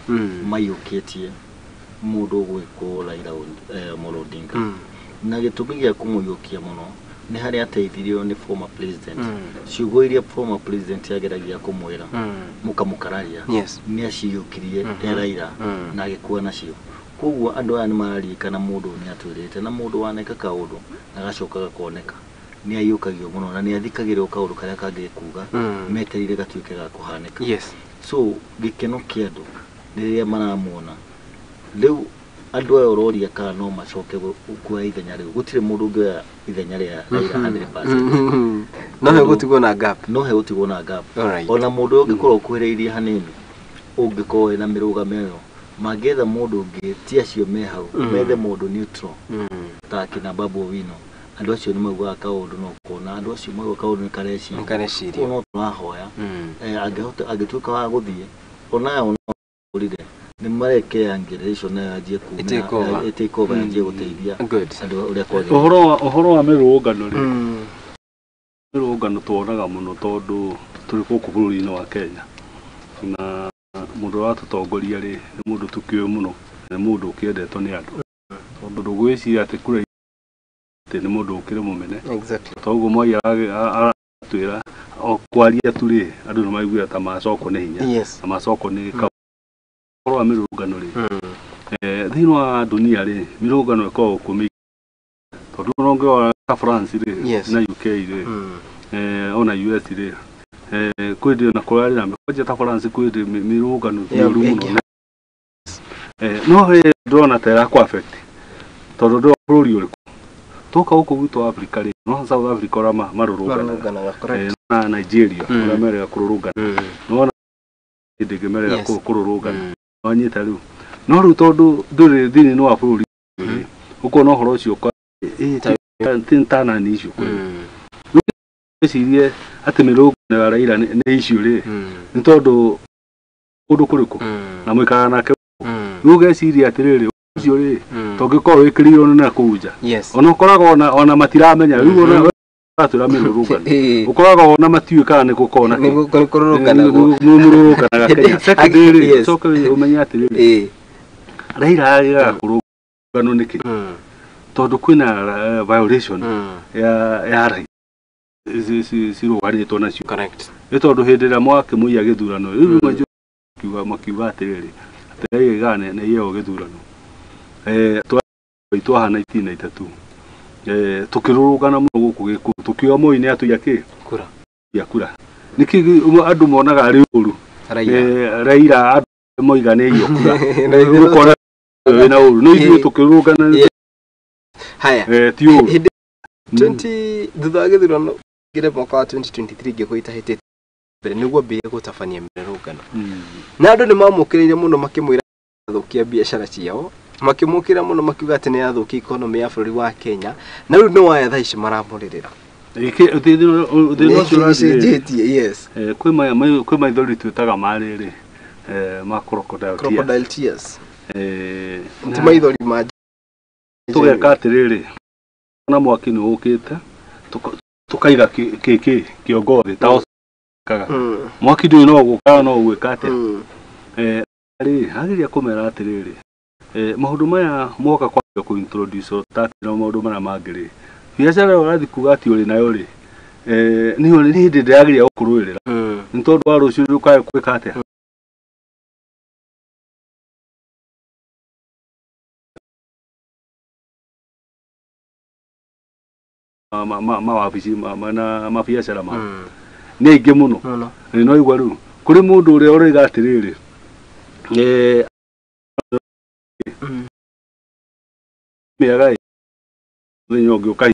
maiyũkĩtie mũndũ ũgwĩkwo Raila Amolo Odinga. Na gĩtũmi gĩa kũmũiyũkia mũno nĩ harĩa ateithirio nĩ former president. Ciugo iria former president ageragia kũmwĩra mũkamũkararia, nĩ aciyũkirie e Raila na agĩkua nacio. Koguo andũ aya nĩ mararirikana mũndũ nĩ atwĩrĩte, na mũndũ waneka kaũndũ na gacoka gakoneka nĩ aiyũkagio mũno na nĩ athikagĩrĩrwo kaũndũ karĩa kangĩ kuga metereire gatuĩke ga kũhanĩka. So gĩkeno kĩa andũ nĩ rĩrĩa maramuona rĩu. Andũ aya ũroria kana no macoke kuoya ithenya rĩu, gũtirĩ mũndũ ũngĩoya ithenya rĩa Raila 100%. No hegũtigwo na gap. No hegũtigwo na gap. Alright. Ona mũndũ ũrĩa ũngĩkorwo ũkuhĩrĩirie hanini, ũngĩkorwo wĩna mĩrũgamo ĩyo, mangĩetha mũndũ ũngĩ ti acio me hau, methe mũndũ neutral ta akina Babu Owino, andũ acio nĩ maugaga kaũndũ, no kuona andũ acio maugaga kaũndũ nĩ karecirio. Nĩ karecirio. Koguo no tũrahoya angĩhota angĩtuĩka wa gũthiĩ onayo no ũrire nĩ mareke yangereration nayo yanjie Ĩ take over. kumĩra, take over, yanjie gũteithia Good. andũ ũrĩa kwagĩrĩire. Ũhoro wa mĩrũrũngano rĩ, mĩrũrũngano tuonaga mũno tondũ tũrĩ gũkũ bũrũri-inĩ wa Kenya, na mũndũ ũratũtongoria rĩ, nĩ mũndũ tũkĩũĩ mũno, nĩ mũndũ ũkĩendetwo nĩ andũ, tondũ ndũgwĩciria atĩ kura atĩ nĩ mũndũ ũkĩrĩ mũmene. Toguo Mwai aratwĩra o kwaria tu rĩ, andũ nĩ maiguaga ta macokwo nĩ hinya na macokwo nĩ ũhoro wa mĩrũrũngano rĩ, thĩinĩ wa dunia rĩ, mĩrũrũngano ĩkoragwo kuo mĩingĩ, tondũ ũngĩrora ta France rĩ, na UK rĩ, ona US rĩ, kwĩ ndĩ na kũrarĩ na kwanja ta France kwĩ ndĩ mĩrũrũngano mĩũru mũno. No he ndĩrona ta ĩrakũ affect tondũ ndĩrona bũrũri ũrĩkũ, Twoka gũkũ gwitũ Africa rĩ, no South Africa ũrĩa marũrũnganaga, na Nigeria ũrĩa merega kũrũrũngana, nĩwona hĩndĩ ĩngĩ merega kũrũrũngana, wanyita rĩu. No rĩu tondũ ndũrĩ thĩinĩ wa bũrũri rĩ, ũkona ũhoro ũcio ti ta nani icio kweli. Wĩcirie atĩ mĩrũrũngano ya Raila nĩ issue rĩ, nĩ tondũ kũndũ kũrĩkũ na mũikaraga nake, rĩu ũgeciria atĩrĩrĩ, ũcio rĩ tũngĩkorwo wĩkĩrĩirwo na kũu nja, ona ũkoraga ona matiramenya rĩu, ona ũratwĩra mĩrũrũngano, ũkoraga ona matiũĩ kana nĩ gũkorwo na mũrũrũnganaga Kenya. Secondly rĩ, ũcoke ũmenye atĩrĩrĩ, Raila aregaga kũrũngano nĩkĩ? Tondũ kwĩna violation ya right cirũgarĩtwo nacio. Nĩ tondũ hĩndĩ ĩrĩa mwakĩmũiya gĩthurano rĩu, makiuga atĩrĩrĩ, atĩ Raila nĩ aiyagwo gĩthurano, twaha 1992 tukĩrũrũngana mũno gũkũ Gĩkũyũ, tũkiuga Moi nĩ atũiya kĩ kura ya kura. Nĩkĩ andũ monaga arĩ ũru Raila? Andũ moiga nĩ aiywo kura, ũkona wĩna ũru, no ithuĩ tũkĩrũrũngana. Haya. Ti ũru. Hĩndĩ 20 thutha wa gĩthurano ngire mwaka wa 2023, ngĩkũ itahĩtĩte mbere nĩguo ambĩrĩrie gũtabania mĩrũrũngano, na andũ nĩ mamũkĩrĩire mũno makĩmwĩra athũkia biacara ciao, makĩmũkĩra mũno makiuga atĩ nĩ athũkia economy ya bũrũri wa Kenya, na rĩu nĩ waya thaa ici maramũrĩrĩra. Thĩna ũcio ũrathiĩ. Ũcenjetie, yes. Kwĩ maithori twĩtaga ma rĩrĩ, ma crocodile tears. Crocodile tears. Ti maithori ma Tũgeka atĩrĩrĩ, na mwaki nĩ ũkĩte, tũkaiga kĩ kĩongo thĩ ta ũkaga mwaki ndũrĩ no gũka no gwĩka atĩa. Rĩ ageria kũmera atĩrĩrĩ, maũndũ maya moka kwambia kũ introduce tax na maũndũ marĩa mangĩ rĩ, biacara ĩyo ũrathiĩ kuga atĩ ũrĩ nayo rĩ, nĩ hĩndĩ ndĩrageria gũkũrũĩrĩra, nĩ tondũ wa rũciũ ndũkae gwĩka atĩa. Mawabici na mabiacara mao nĩ aingĩ mũno. No igua rĩu kũrĩ mũndũ ũrĩa ũroiga atĩrĩrĩ, mĩaga mũthenya ũngĩ ũkai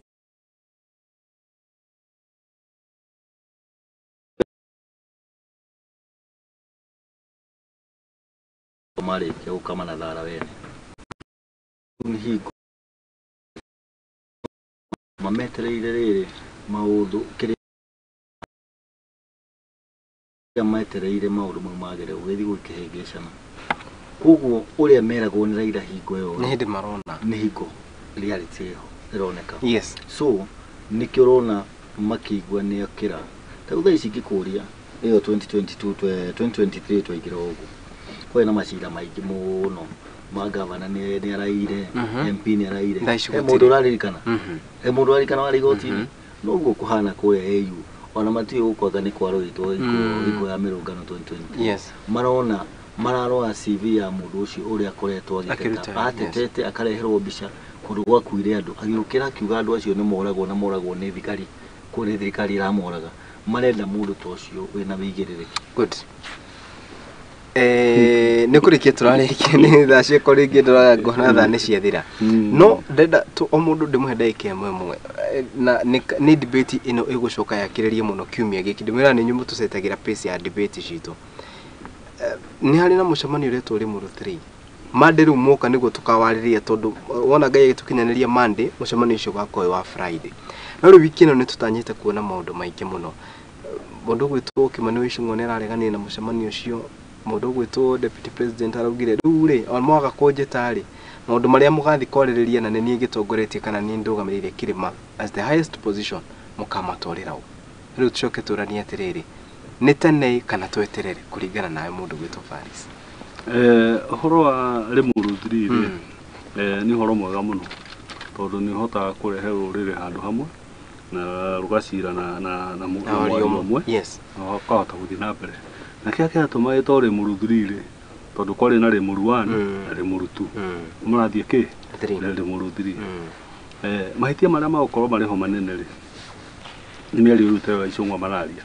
Marĩkia gũkama na thara wene nĩ hingo mametereire rĩrĩ maũndũ kĩrĩa metereire, maũndũ mau magĩrĩire gũgĩthiĩ gũkĩhĩngĩcana. Koguo ũrĩa meragwo nĩ Raila hingo ĩyo nĩ hĩndĩ marona. Nĩ hingo reality ĩho ĩroneka. So nĩkĩo ũrona makĩigua nĩ akĩra ta rĩu thaa ici ingĩkũria ĩyo 2022, 2023 twaingĩra ũguo, kwarĩ na macira maingĩ mũno ma gavana nĩ araire, MP nĩ araire. Thaa ici He gũtirĩ. Mũndũ ũraririkana, he mũndũ ũraririkana warĩ igoti-inĩ noguo kũhana kũrĩa AU, ona matiũĩ gũkwanga nĩ kwarũĩtwo hingo ya mĩrũngano 2023. Marona mararora CV ya mũndũ ũcio ũrĩa akoretwo agĩteta. Akĩruta, yes. Atetete akareherwo mbica kũndũ gwakuire andũ, agĩũkĩra akiuga andũ acio nĩ moragwo na moragwo nĩ thigari, kũrĩ thirikari ĩramoraga. Marenda mũndũ ta ũcio wĩna wĩigĩrĩrĩki. Good. Nĩ kũrĩkia tũrarĩkia, nĩ thaa ciakwa rĩngĩ ndĩroya ngona thaa nĩ ciathira, no ndenda o mũndũ ndĩmũhe ndagĩka ĩmwe ĩmwe. Na nĩ debate ĩno ĩgũcoka yakĩrĩrie mũno kiumia gĩkĩ, ndĩmwĩra nĩ inyuĩ mũtũcetagĩra pace ya debate citũ. Nĩ harĩ na mũcemanio ũretwo Limuru 3 Monday rĩu moka nĩguo tũkawarĩria, tondũ wona Ngai agĩtũkinyanĩria Monday, mũcemanio ũcio ũgakorwo wĩ wa Friday. No rĩu wiki ĩno nĩ tũtanyĩte kuona maũndũ maingĩ mũno. Mũndũ ũgwĩtwo Kimani Ichung'wa nĩ arareganire na mũcemanio ũcio. Mũndũ ũgwĩtwo deputy president araugire rĩu rĩ, o mwaga kũnjĩta rĩ, maũndũ marĩa mũgathiĩ kwarĩrĩria na nĩ niĩ ngĩtongoretie kana niĩ ndũgamĩrĩire kĩrĩma as the highest position, mũkamatwarĩra ũ? Rĩu tũcoke tũranie atĩrĩrĩ, nĩ tene kana tweterere, kũringana nawe mũndũ ũgwĩtwo Faris? Ũhoro wa Limuru 3 rĩ, nĩ ũhoro mwega mũno tondũ nĩ ũhotaga kũrehe rũrĩrĩ handũ hamwe na rũgacira na Na mwario wario ũmwe na ũkahota gũthiĩ na mbere. Na kĩrĩa kĩratũma ĩtwo Limuru 3 rĩ, tondũ kwarĩ na Limuru 1 na Limuru 2, mũrathiĩ kĩ 3. Na Limuru 3. Mahĩtia marĩa magũkorwo marĩ ho manene rĩ, nĩ mĩario rĩu ta ĩyo ya Ichung'wa mararia,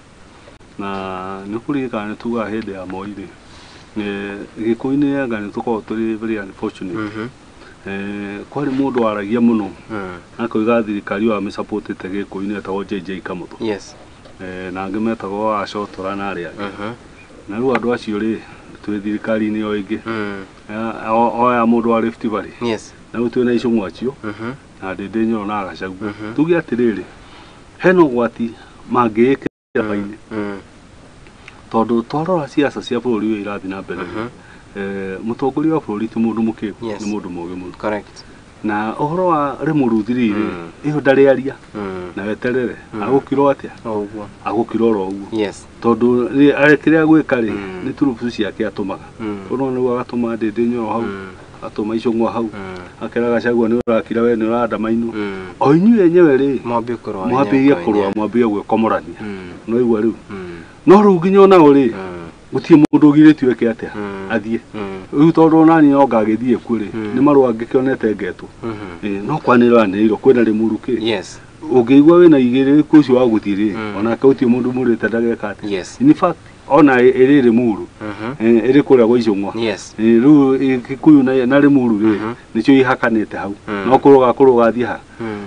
na nĩ ũkũririkana nĩ tugaga hĩndĩ ya Moi rĩ, Gĩkũyũ-inĩ anga nĩ tũkoragwo tũrĩ very unfortunate. Kwarĩ mũndũ waragia mũno akoiga thirikari wa mĩsapotete Gĩkũyũ-inĩ etagwo JJ Kamũtho. Yes. Na angĩ metagwo Acotora na arĩa angĩ. Na rĩu andũ acio rĩ twĩ thirikari-inĩ o ĩngĩ. Oya mũndũ wa Rift Valley. Yes. Na rĩu twĩna Icũng'wa acio na Ndĩndĩ Nyoro na Gachagua. Tuge atĩrĩrĩ, hena ũgwati mangĩĩkĩra bainĩ tondũ twarora siasa cia bũrũri ũyũ irathiĩ na mbere. Mũtongoria wa bũrũri ti mũndũ mũkĩgu, nĩ mũndũ mũũgĩ mũno. Correct. Na ũhoro wa Limuru 3 rĩ, ĩyo ndarĩaria na weterere agũkirwo atĩa? Agũkirwo oro ũguo. Yes. Tondũ kĩrĩa gwĩka rĩ nĩ turubu ciake atũmaga. Ũrona rĩu agatũma Ndĩndĩ Nyoro hau, agatũma Icũng'wa hau, akera Gachagua nĩ ũrakira we nĩ ũrandamainwo. O inyuĩ enyewe rĩ, mwambĩrĩrie kũrũa, mwambĩrĩrie gwĩkomorania. No igua rĩu. No rĩu nginya onao rĩ, gũtirĩ mũndũ ũgirĩtio eke atĩa athiĩ. Rĩu tondũ onaniĩ no ngagĩthiĩ kuo rĩ, nĩ marũa ngĩkĩonete ngetwo. No kwanĩrĩra anĩrĩirwo kwĩna Limuru kĩ. Yes. Ũngĩigua wĩna igĩrĩrĩku ũcio wa gũthiĩ rĩ, onake gũtirĩ mũndũ mũrĩte ndageka atĩa. Yes. In fact, ona ĩrĩ Limuru, ĩrĩ kũrĩa gwa Icũng'wa. Yes. Rĩu Kikuyu na Limuru rĩ, nĩcio ihakanĩte hau. No kũrũga kũrũga athiĩ ha.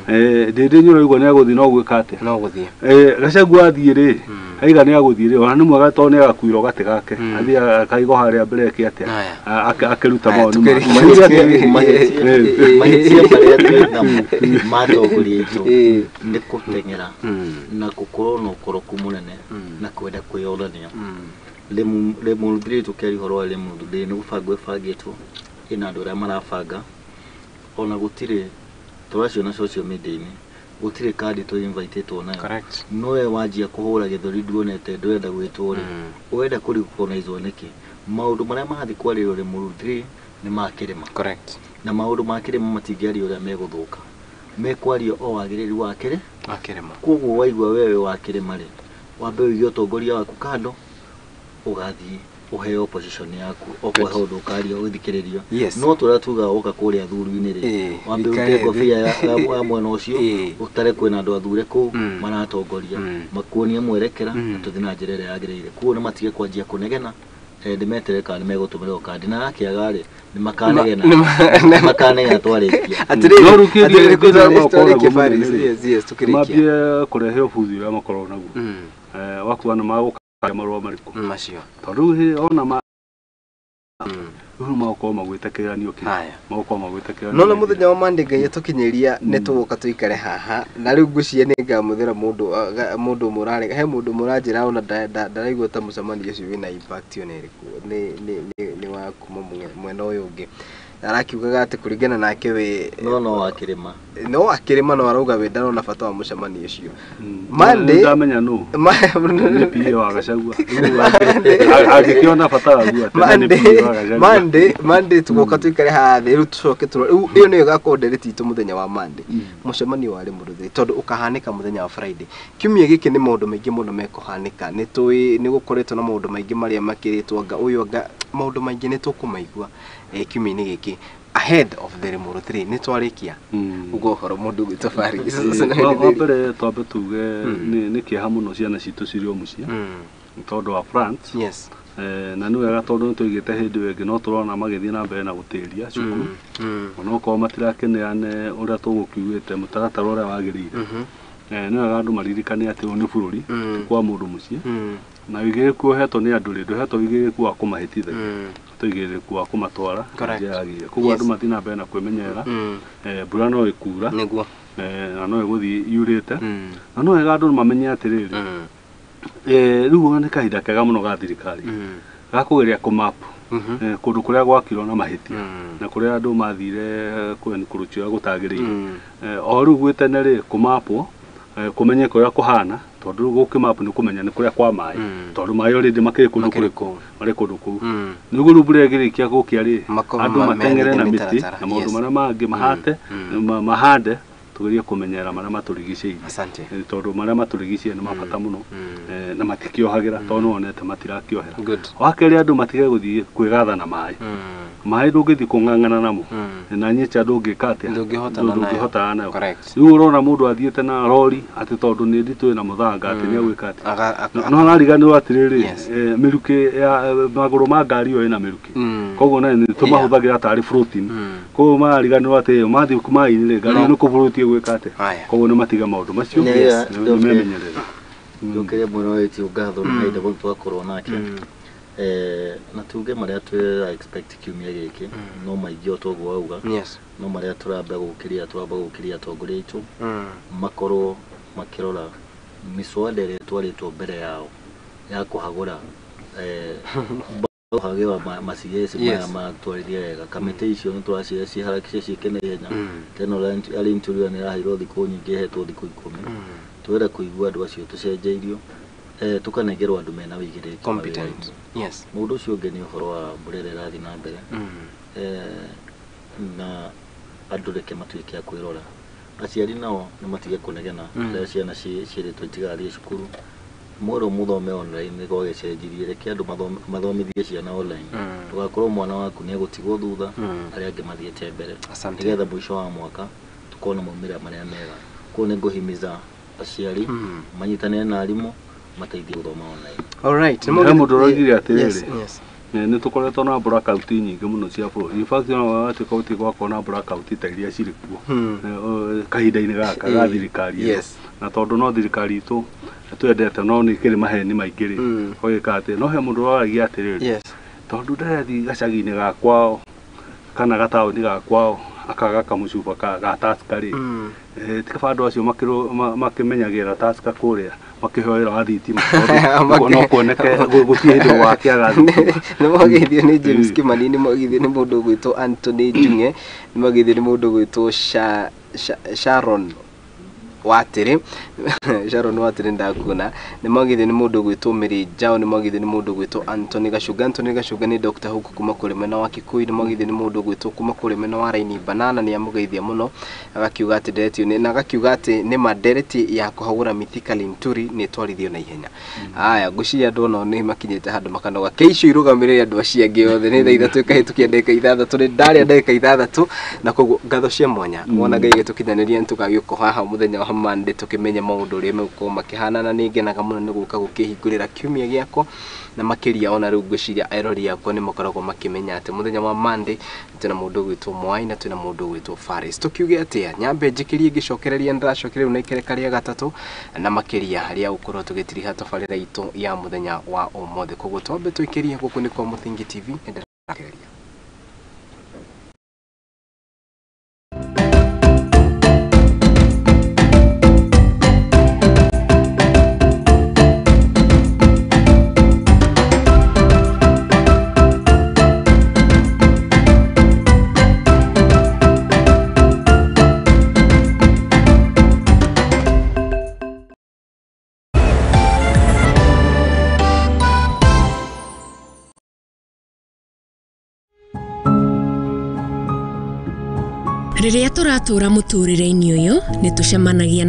Ndĩndĩ Nyoro igua nĩ agũthiĩ no gwĩka atĩa? No gũthiĩ. Gachagua athiĩ rĩ, aiga nĩ agũthiĩ rĩ, ona nĩ mwega tondũ nĩ agakuirwo gatĩ gake. Athiĩ akaigo harĩa mbere eke atĩa? Akĩruta mawoni make. Mahĩtia marĩa twĩ namo ma atongoria aitũ nĩ gũteng'era na gũkorwo na ũkoroku mũnene na kwenda kwĩyonania. Limuru 3 tũkĩaria ũhoro wa Limuru 3 nĩ gũbangwo ĩbangĩtwo, ĩna andũ arĩa marabanga, ona gũtirĩ tũraciona social media-inĩ, gũtirĩ kandi tũ invitĩtwo nayo. No we wanjia kũhũra gĩthũri nduonete ndũrenda gwĩtwo rĩ, ũrenda kũ recognize nĩkĩ? Maũndũ marĩa marathiĩ kwarĩrwo Limuru 3 nĩ ma kĩrĩma. Correct. Na maũndũ ma kĩrĩma matingĩario ũrĩa megũthũka, mekwario o wagĩrĩru wa kĩrĩma. Koguo waigua wewe wa kĩrĩma rĩ, wambe ũige ũtongoria waku kando, ũgathiĩ ũheo position yaku okorwo he ũndũ ũkaria ũthikĩrĩrio. No tũrĩa tugaga woka kũrĩa thuru-inĩ rĩ, wambe ũrute ngobia ya mwena ũcio, ũtare kwĩna andũ athure kũu maratongoria, makuonie mwerekera na tũthiĩ na njĩra ĩrĩa yagĩrĩire. Koguo nĩ matige kwanjia kũnegena, ndĩmeterere kana nĩmegũtũmĩrwo kandi, na akĩaga rĩ nĩmakanegena, nĩmakanegena twarĩkia. No rĩu kĩndũ kĩrĩa mambie kũrehe ũbuthi ũrĩa makoragwo naguo wakuwa nĩ magũka marũa marĩkũ macio, tondũ rĩu ona ma rĩu magũkorwo magwĩte kĩgeranio kĩ magũkorwo magwĩte kĩgeranio. No na mũthenya wa Monday Ngai atũkinyĩria nĩ tũgũka tũikare haha na rĩu ngwĩciria nĩ ngamũthĩra mũndũ mũrarega he mũndũ mũranjĩra ona ndaraigua ta mũcemanio ũcio wĩna impact ona ĩrĩkũ nĩ wa kuma mwena ũyũ ũngĩ. Arakiugaga atĩ kũringana nake we no wa kĩrĩma, no wa kĩrĩma, no arauga we ndarona bata wa mũcemanio ũcio. Monday ndamenya no nĩ PA wa Gachagua angĩkĩona bata waguo atĩ nĩ PA wa Gachagua. Monday tũgoka tũikare haha thĩ rĩu tũcoke tũrore rĩu ĩyo nĩyo ĩgakorwo ndereti itũ mũthenya wa Monday, mũcemanio wa Limuru 3 tondũ ũkahanĩka mũthenya wa Friday. Kiumia gĩkĩ nĩ maũndũ maingĩ mũno mekũhanĩka, nĩ tũĩ nĩ gũkoretwo na maũndũ maingĩ marĩa makĩrĩtwo anga ũyũ anga maũndũ maingĩ nĩ tũkũmaigua kiumia-inĩ gĩkĩ ahead of the Limuru 3 nĩ twarĩkia ugo ũhoro mũndũ gwĩtwo Faris. Wa mbere twambe tuge nĩ kĩeha mũno ciana citũ cirĩ o mũciĩ tondũ wa France. Yes. Na nĩ wega tondũ nĩ tũigĩte hĩndĩ ĩyo ĩngĩ no tũrona magĩthiĩ na mbere na gũtĩria cukuru, onokorwo matirakeneane ũrĩa tũgũkiugĩte mũtaratara ũrĩa wagĩrĩire. Nĩ wega andũ maririkane atĩ ũyũ nĩ bũrũri ti kwa mũndũ mũciĩ, na wĩigĩrĩrĩku ũhetwo nĩ andũ rĩ, ndũhetwo wĩigĩrĩrĩku wa kũmahĩtithagia, tũigĩrĩrĩku wa kũmatwara njĩra yagĩrĩire. Koguo andũ mathiĩ na mbere na kwĩmenyerera, mbura no ĩkura nĩguo, na no ĩgũthiĩ yurĩte, na no wega andũ mamenye atĩrĩrĩ, rĩu nĩ kahinda kega mũno ga thirikari ga kũgeria kũmap kũndũ kũrĩa gwakirwo na mahĩtia na kũrĩa andũ mathire kũrũcio gũtagĩrĩire. O rĩu gwĩ tene rĩ kũmapwo kũmenye kũrĩa kũhana, tondũ rĩu gũkĩmap nĩ kũmenya nĩ kũrĩa kwa maĩ, tondũ maĩ already makĩrĩ kũndũ kũrĩkũ, marĩ kũndũ kũu. Nĩguo rĩu mbura ĩngĩrĩkia gũkĩa rĩ, andũ mateng'ere na mĩtĩ na maũndũ marĩa mangĩ mahate mahande, Tugerie kũmenyerera marĩa matũrigicĩirie. Asante. Tondũ marĩa matũrigicĩirie nĩ mabata mũno na matikĩohagĩra tondũ nĩwonete matirakĩohera. Wa kerĩ andũ matige gũthiĩ kwĩgatha na maĩ. Maĩ ndũngĩthiĩ kũng'ang'ana namo na nyecha ndũngĩka atĩa, ndũngĩhotana nayo. Rĩu ũrona mũndũ athiĩte na rori atĩ tondũ nĩ nditũ ĩna mũthanga atĩ nĩ egwĩka atĩa, no arariganĩrwo atĩrĩrĩ mĩrukĩ ya magũrũ ma ngari ĩyo ĩna mĩrukĩ, koguo nayo tũmahũthagĩra tarĩ floating, koguo marariganĩrwo atĩ mathiĩ maĩ-inĩ rĩ ngari ĩyo nĩ kũbũrũtie gwĩka atĩa, koguo nĩ matiga maũndũ macio nĩmemenyerere. Njokerie mwena witũ ngatho nĩ mahinda mothe twakorwo nake na tuge marĩa twĩra expect kiumia gĩkĩ no maingĩ o toguo wauga, no marĩa tũramba gũkĩria atongoria aitũ makorwo makĩrora mĩswada ĩrĩa ĩtwarĩtwo mbere yao ya kũhagũra kũhagĩra ma CS maya matwarithia wega kamĩtĩ icio nĩ tũraciĩra ciharakishe ciĩke na ihenya. Tena arĩ interior nĩ ĩraheirwo thikũ nyingĩ ĩhetwo thikũ 10 twĩre kũigua andũ acio tũcenjeirio tũkanengerwo andũ mena wĩigĩrĩrĩki competent. Yes. Mũndũ ũcio ũngĩ nĩ ũhoro wa mbura ĩrĩa ĩrathiĩ na mbere na andũ reke matuĩke a kwĩrora. Aciari nao nĩ matige kũnegena rĩrĩa ciana ciĩrĩtwo itigathiĩ cukuru, mwerwo mũthome online gwagĩcenjirie, reke andũ mathomithie ciana online, ndũgakorwo mwana waku nĩ egũtigwo thutha arĩa angĩ mathiĩte mbere, nĩgetha mũico wa mwaka tũkorwo na maumĩrĩra marĩa mega. Koguo nĩ ngũhimiza aciari manyitanĩre na arimũ mateithie gũthoma online. All right. He mũndũ ũroigire atĩrĩrĩ, nĩ tũkoretwo na blackout nyingĩ mũno cia bũrũri. In fact ona watuĩka gũtirĩ gwakorwo na blackout ta iria cirĩ kuo kahinda-inĩ gaka ga thirikari ĩno, na tondũ no thirikari itũ twendete no nĩ kĩrĩ maheni maingĩ rĩ, ũgĩka atĩ no he mũndũ ũroragia atĩrĩrĩ, tondũ ndarathiĩ gacagi-inĩ ga kwao kana gataũni ga kwao akaga kamũcuba ga Tusker rĩ, ti kaba andũ acio makĩmenyagĩrĩra Tusker kũrĩa makĩhoera wa thitima no kuoneke gũtirĩ hĩndĩ gwakĩaga thitima. Nĩ mwageithio nĩ James Kimani, nĩ mwageithio nĩ mũndũ ũgwĩtwo Anthony Njung'e, nĩ mwageithio nĩ mũndũ ũgwĩtwo Sharon Watĩrĩ, Sharon Watĩrĩ ndakuona, nĩ mwageithio nĩ mũndũ ũgwĩtwo Mary Njau, nĩ mwageithio nĩ mũndũ ũgwĩtwo Anthony Gacunga. Anthony Gacunga nĩ Dr. Hook kuma kũrĩ mwena wa Kikuyu, nĩ mwageithio nĩ mũndũ ũgwĩtwo kuma kũrĩ mwena wa Raini Banana, nĩ amũgeithia mũno agakiuga atĩ ndereti na agakiuga atĩ nĩ ma ndereti ya kũhagũra Mithika Linturi nĩ ĩtwarithio na ihenya. Aya ngwĩciria andũ onao nĩ makinyĩte handũ makanoga, keicio irũgamĩrĩre andũ acio angĩ othe. Nĩ thaa 3 ĩkahĩtũkia ndagĩka 6, nĩ ndarĩa ndagĩka 6, na koguo ngatho cia mwanya wona Ngai agĩtũkinyanĩria nĩ tũgagĩũka haha mũthenya wa Monday tũkĩmenye maũndũ ũrĩa megũkorwo makĩhana, na nĩ ngenaga mũno nĩ gũka gũkĩhingũrĩra kiumia gĩakwa, na makĩria ona rĩu ngwĩciria erori akwa nĩ makoragwo makĩmenya atĩ mũthenya wa Monday twĩna mũndũ ũgwĩtwo Mwai na twĩna mũndũ ũgwĩtwo Faris. Tũkiuge atĩa, nyambe njĩkĩrie ngĩcokereria, nĩndĩracokereria rĩu na ikereka rĩa gatatũ na makĩria rĩa gũkorwo tũgĩtiriha tabarĩra itũ ya mũthenya wa ũmũthĩ. Koguo twambe tũikĩrie gũkũ nĩ kwa Mũthingi TV, nĩndĩracokereria. Rĩrĩa tũratũra mũtũrĩre-inĩ ũyũ nĩ tũcemanagia